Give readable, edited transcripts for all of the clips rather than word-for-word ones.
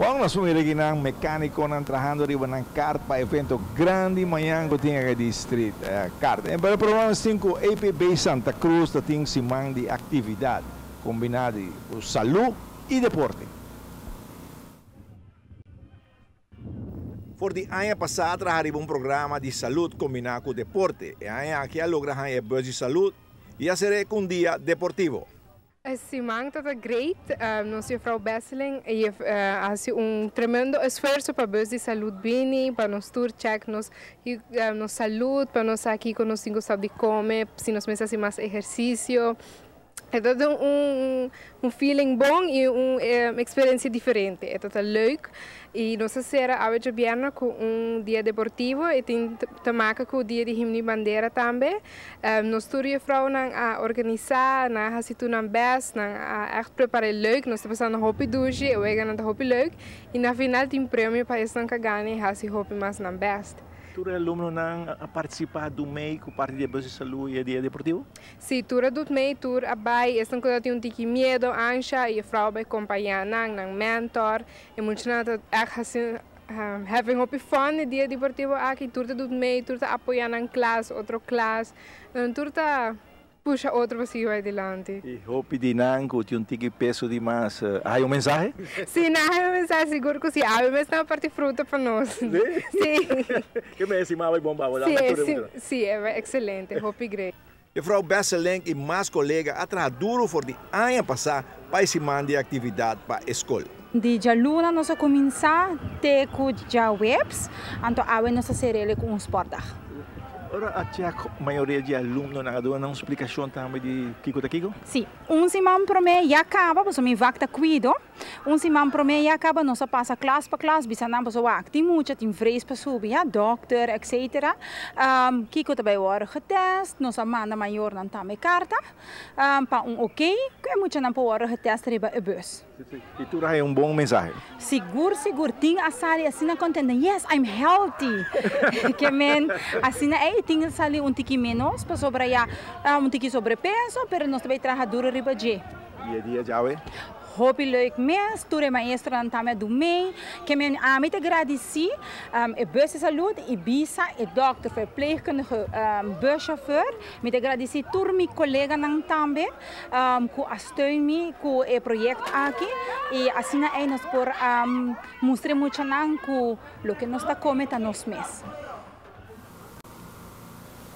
Bon, nos por mira aki nan mecaniconan trahando riba nan kart pa evento grandi mañan cu tin aki di Street Kart. Pero programa nos tin cu APB Santa Cruz ta tin siman di actividad combina di cu salud y deporte. For di aña pasa a traha riba un programa di salud combina cu deporte. E aña aki a logra haña e bus di salud y a ser'e cu un dia deportivo. E siman ta ta great. Nos juffrouw Besseling a haci un tremendo esfuerzo pa Bus di Salud bini, pa nos tur check nos nos salud, pa nos sa kico nos tin cu stop di come, si nos mester haci mas ehercicio. E ta ta un un feeling bon y un experiencia diferente. E ta ta leuk y nos a cera awe djobièrnè cu un dia deportivo y tin ta maka cu dia di himno y bandera tambe. Nos tur juffrouwnan a organisa, nan a haci tur nan best, nan a echt prepara e leuk, nos ta pasando hopi dushi, e weganan ta hopi leuk y na final tin premio pa esnan cu a gana y haci hopi mas nan best. Tur e alumnonan a participa du mei cu parti di e bus di salud y e dia deportivo? Si, tur a dut mei, tur a bay, esnan cu ta tin un tiki miedo, ansha, e juffrouw a bay compaña nan, nan mentor, e muchanan ta echt haci Having hopi fun e dia deportivo aki, tur ta dut mee, tur ta apoya nan klas, otro klas, tur ta pusha otro pa sigui bai dilanti. I hopi di nan ku tin un tiki peso di mas a haya un mensahe? Si, nan a haya un mensahe, sigur ku si. Awe mes nan a parti fruta pa nos. Si? Si. Ke mes si mama i bon babo? Si, si, e bai excelente, hopi great. Juffrouw Besselink i mas kolega a traha duru for di aña pasá pa e siman di aktividat pa e skol. Di djaluna nos a kuminsá te ku djaweps, anto awe nos a ser'el ku un sportdag. Ora a chèk mayoria di alumnonan a duna nan un splikashon tambe di kiko ta kiko? Sí, un siman promé ya kaba pasobra mi vak ta kuido. Un siman promé ya kaba nos a pasa klas pa klas bisa nan pasobra wak tin mucha tin vrees pa subi ya dòkter etcetera kiko ta bai wòrdu getèst nos a manda mayornan tambe karta pa un oké ku e muchanan por wòrdu getèst riba e bus. I tur a haña un bon mensahe. Sigur sigur tin a sali asina kontento yes I'm healthy ke men asina ei tin a sali un tiki menos pasobra ya un tiki sobrepeso pero nos ta bai traha duro riba dje. I e dia djawe? Hopi leuk mes, tur e maestronan tambe a dun mee. Ke men ami ta gradisí e bus di salud i bisa e dòkter, verpleegkundige, buschauffeur. Mi ta gradisí tur mi koleganan tambe ku a steun mi ku e proyekto aki i asina ei nos por a mustra e muchanan ku loke nos ta kome ta nos mes.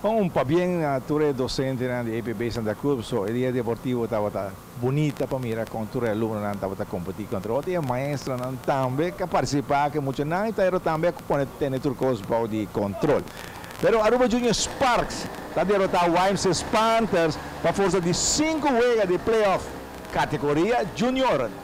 Un pabien na tur e docentenan di EPB Santa Cruz pasobra e dia deportivo tabata bunita pa mira con tur e alumnonan tabata competi contra otro y e maestronan tambe ca participa cu e muchanan y taero tambe a pone tene tur cos bao di control. Pero Aruba Junior Sparks ta derota YMCA Panthers pa forsa di cinco wega di playoff categoria junioren.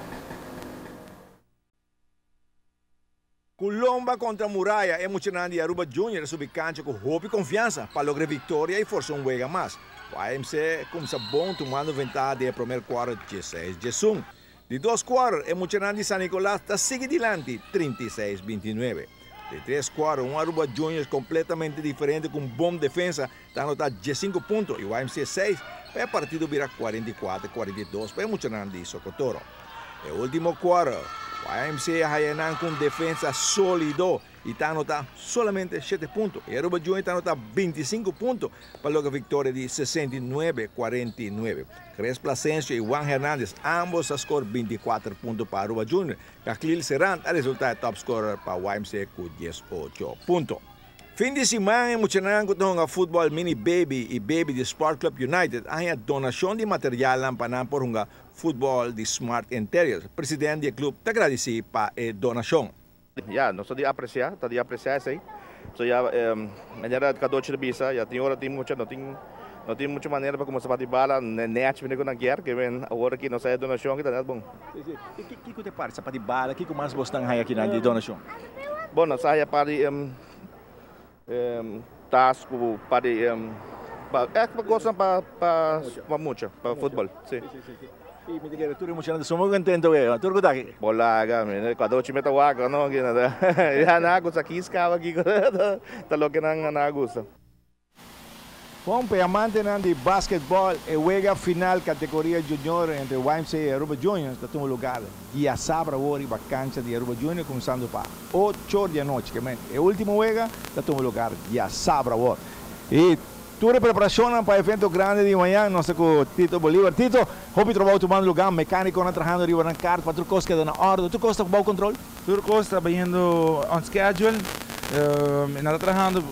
Ku lomba kontra muraya e muchanan di Aruba Junior a subi kancha ku hopi konfiansa pa logra e viktoria i forsa un wega mas. YMC kumsa bon tumando ventaha den e promer kuarter dieseis diesun. Di dos kuarter e muchanan di San Nicolas ta sigui dilanti 36 29. Di tres kuarter un Aruba Juniors kompletamente diferente ku un bon defensa ta anota diesinku punto i YMC seis pa e partido bira 44 42 pa e muchanan di Socotoro. E ultimo quarter, YMCA haya nan cu un defensa solido y ta anota solamente shete punto. E Aruba Junior ta anota 25 punto pa logra victoria di 69 49. Chris Placencio y Juan Hernandez ambos a score 24 punto pa Aruba Junior. Kaclil Serrant a resulta e top scorer pa YMCA cu 18 punto. Fin di siman e muchanan ku ta hunga futbòl mini baby i baby di Sport Club United a haña donashon di materialnan pa nan por hunga futbòl di Smart Interiors. President di e club ta gradisí pa e donashon. Ya, nos ta di apresiá, ta di apresiá esei. So ya, manera Cadochi ta bisa, ya tin ora tin mucha, no tin, no tin mucho manera pa kuminsá bati bala nèchi manera ku nan kier, ke men awor aki nos haña donashon aki ta nèt bon. Sí, sí. I kiko ta e parti sa bati bala? Kiko mas bos tan haña akinan di donashon? Bon, nos a haña par di tas ku par di pa kosnan pa pa mucha, pa futbol, si. I mi ta kere tur e muchanan ta suma kontento wea, tur ku ta aki. Bolaga, mi kuadochi mi ta wak no, ya nan a gusta kiskaba kiko ta loke nan a gusta. Bon, pa amantenan di basketball, e wega final categoria junior entre YMCA y Aruba Juniors ta tuma lugar diasabra riba cancha di Aruba Junior, cuminsando pa 8 di anochi. E ultimo wega ta tuma lugar diasabra. Y tur e preparacion pa e evento grandi di mañan, nos cu Tito Bolívar. Tito, hopi trabou tumando lugar, mecaniconan trahando riba nan kart, pa tur cos keda na orde, tur cos ta bou control? Tur cos ta bayendo on schedule. Nan ta trahando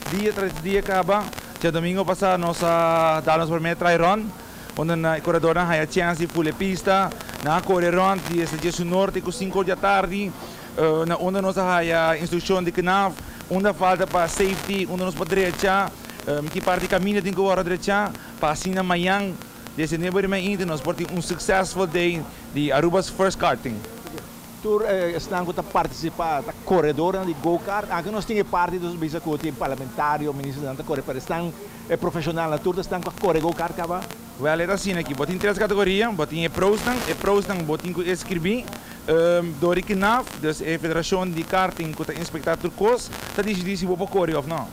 dia tras dia caba. Diadomingo pasa nos a dal nos prome trail run, unda e coredornan a haya chance di ful e pista, nan a core rond di 11 or te cu 5 di atardi, na unda nos a haya instruccion di KNAF, unda falta pa safety, unda nos por drecha, ki parti caminda tin cu wordo drecha, pa asina mañan, desde 9 di mainta, nos por tin un successful day di Aruba's first karting. Tur esnan cu ta participa, ta coredor di go-kart, aunke nos tin parti di bisa cu tin parlamentario, ministernan ta core, pero esnan profesional, tur esnan cu core go-kart caba? Well, ta asina aki. Bo tin tres categoria, bo tin e pros nan, e pros nan bo tin cu inscribi, door di KNAF, dus e Federacion di Karting cu ta inspecta tur cos, ta dicidi si bo por core of no.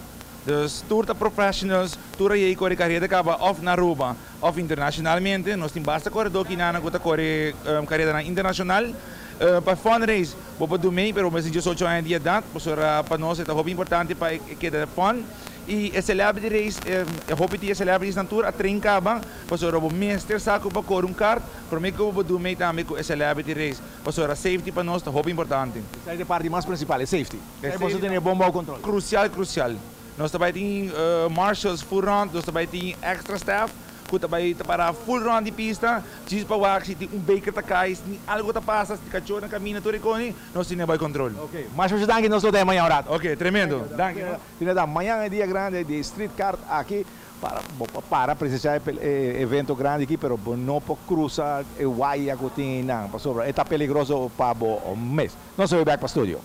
Dus tur ta professionals, tur a core careda caba of na Aruba, of internacionalmente, nos tin basta coredor cu ta core careda internacional. Pa fun race, bo por mee, pero bo 18 aña di edad, pa nos ta hopi importante pa keda fun. Y e celebrity race, e hopi di celebrities nan tur a train caba, pasobra bo mester sa con pa core un kart, prome cu bo por mee tambe cu e celebrity race. Pasobra safety pa nos ta hopi importante. Esey ta e parti mas principal, e safety. E bo tin bon bou control. Crucial, crucial. Nos tambe tin marshals full round, nos tambe tin extra staff, cu tambe ta para full round di pista, djis pa wak si tin un beker ta cay, si algo ta pasa, si cacho na caminda tur cos, nos tin bou control. Ok, mas masha danki, nos ta mañan rato. Ok, tremendo. Danki. Mañan e dia grandi di street kart aki pa presencia e evento grandi aki, pero no por crusa e waya cu tin nan, pasobra ta peligroso pa bo mes. Nos ta back pa studio.